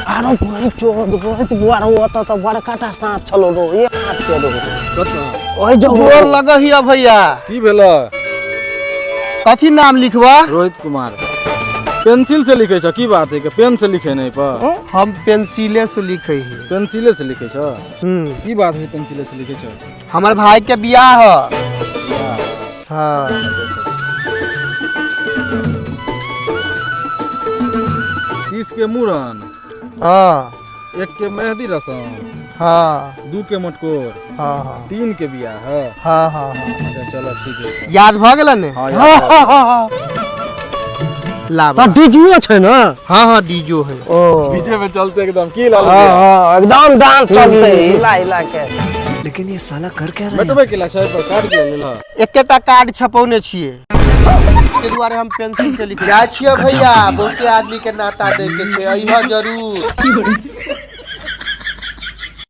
आरो भाई चोद बहुत बुआर ओतऽ तऽ बड़का टा साँप छलो रो एक हाथ के रो। कतऽ? ओहि जो गोर लगऽ हिय भैया। की भेल? कथी नाम लिखबा? रोहित कुमार। पेंसिल से लिखे छ? की बात है के पेन से लिखे नहीं पर? हम पेंसिले से लिखे ही। पेंसिले से लिखे छ? हम्म। की बात है पेंसिले से लिखे छ? हमर भाई के बियाह ह। हाँ। 30 के मूड़न। हाँ। 1 के मेहंदी रसम। हाँ। 2 के मटकोर। हाँ हाँ। 3 के बियाह है। हाँ हाँ हाँ। अच्छा चलो ठीक है। याद भ गेल ने? हाँ, याद भ गेल। लाब। तऽ डीजियो छै ने? हाँ हाँ डीजो है। ओ डीजे में चलते एकदम की लाल। हाँ हाँ एकदम डांस चलते हिला हिला के। लेकिन ये साला कर क्या रहा है? मेटबे केला छै पर कार्ड के लेल। एकेटा कार्ड छपौने छियै, ताहि दुआरे हम पेंसिल से लिख जाइ छियै भैया। बहुते आदमी के नाता दे के छै, अइह जरूर।